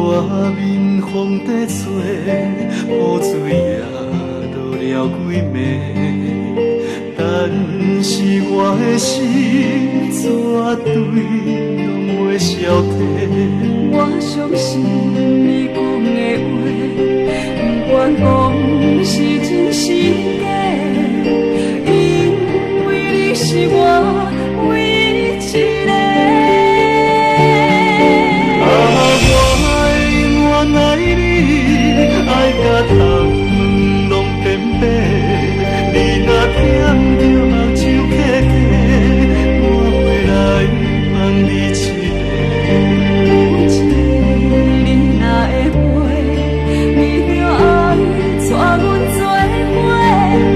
我面風在吹，雨水也落了幾暝，但是我的心絕對攏袂消退。我相信你講的話，不管講是真是假，因為你是我唯一一個。啊，我永遠愛你，愛甲頭毛攏變白。你若疼著目睭乾乾，我會來放你一个。有一日你若會飛，你著愛帶阮做伙。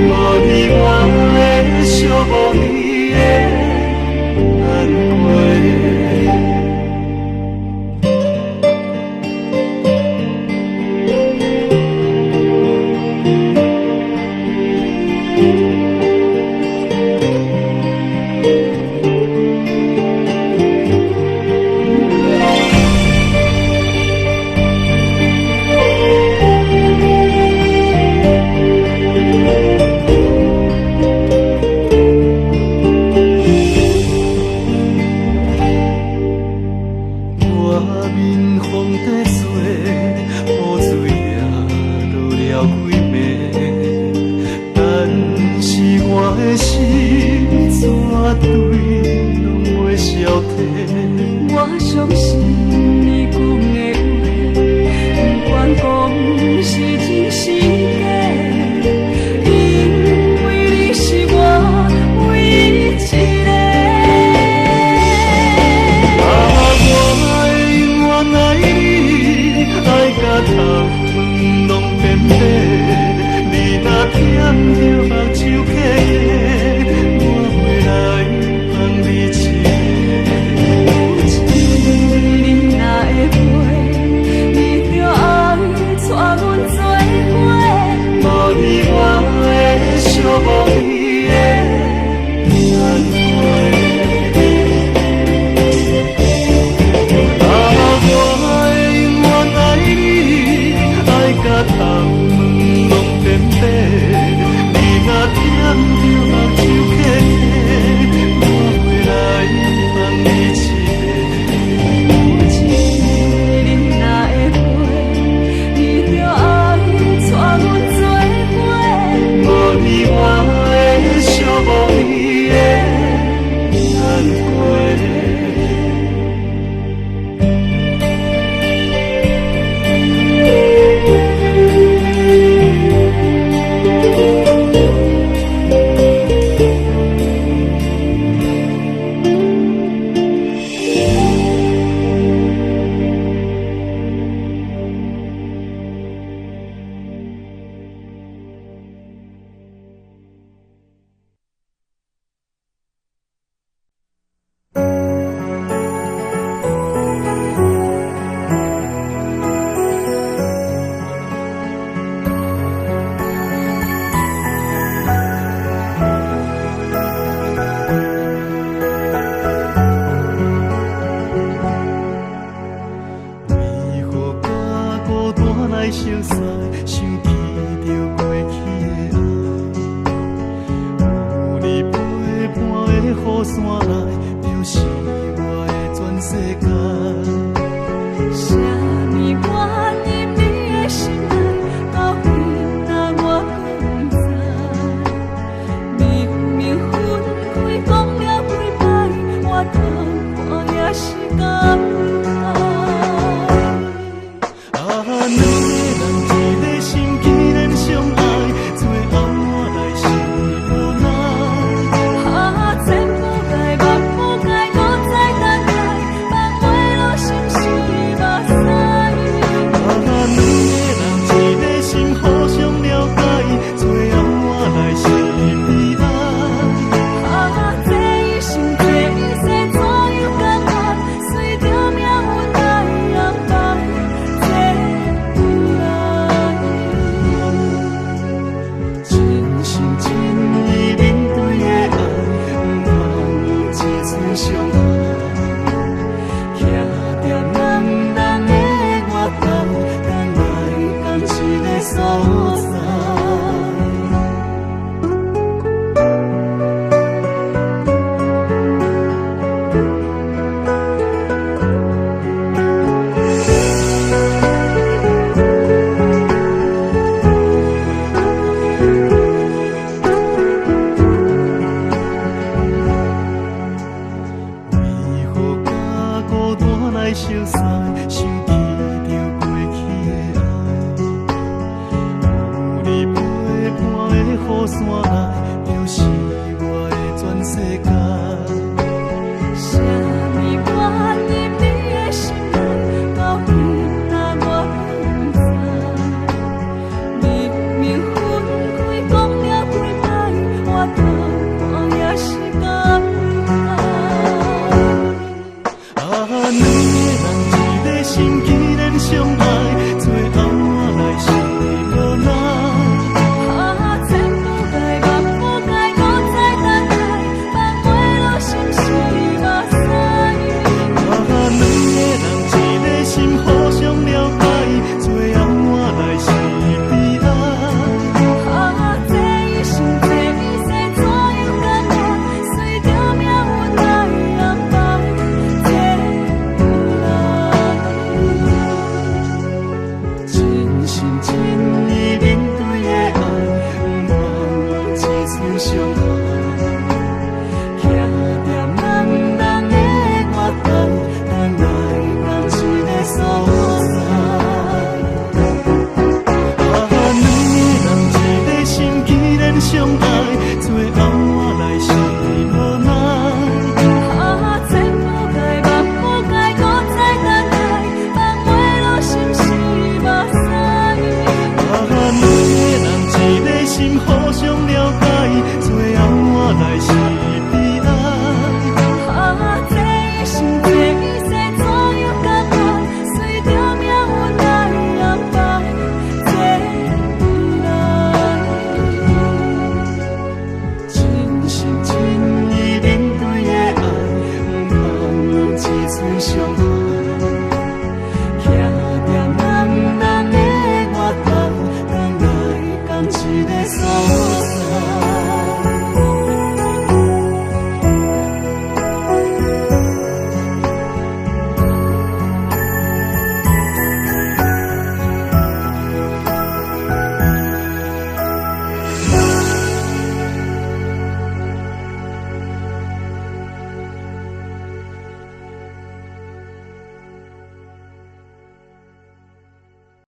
無你我會寂寞你的難過。我面風在吹，雨水也落了幾暝，但是我的心絕對攏袂消退。我相信你講的話，不管講是真是假，因為你是我唯一一個。啊，我永遠愛你，愛甲頭毛攏變白。你若疼著目睭乾乾，我會來放你一个。有一日你若會飛，你著愛帶阮做伙。無你我會寂寞你的難過。啊，我永遠愛你，愛甲頭毛攏變白。你若疼著目睭乾乾，我會來放你一个。有一日你若會飛，你著愛帶阮做伙。無你我會寂寞你的難過。為何甲孤單來相識，想起著過去的愛？有你陪伴的雨傘內，就是我的全世界。啥物原因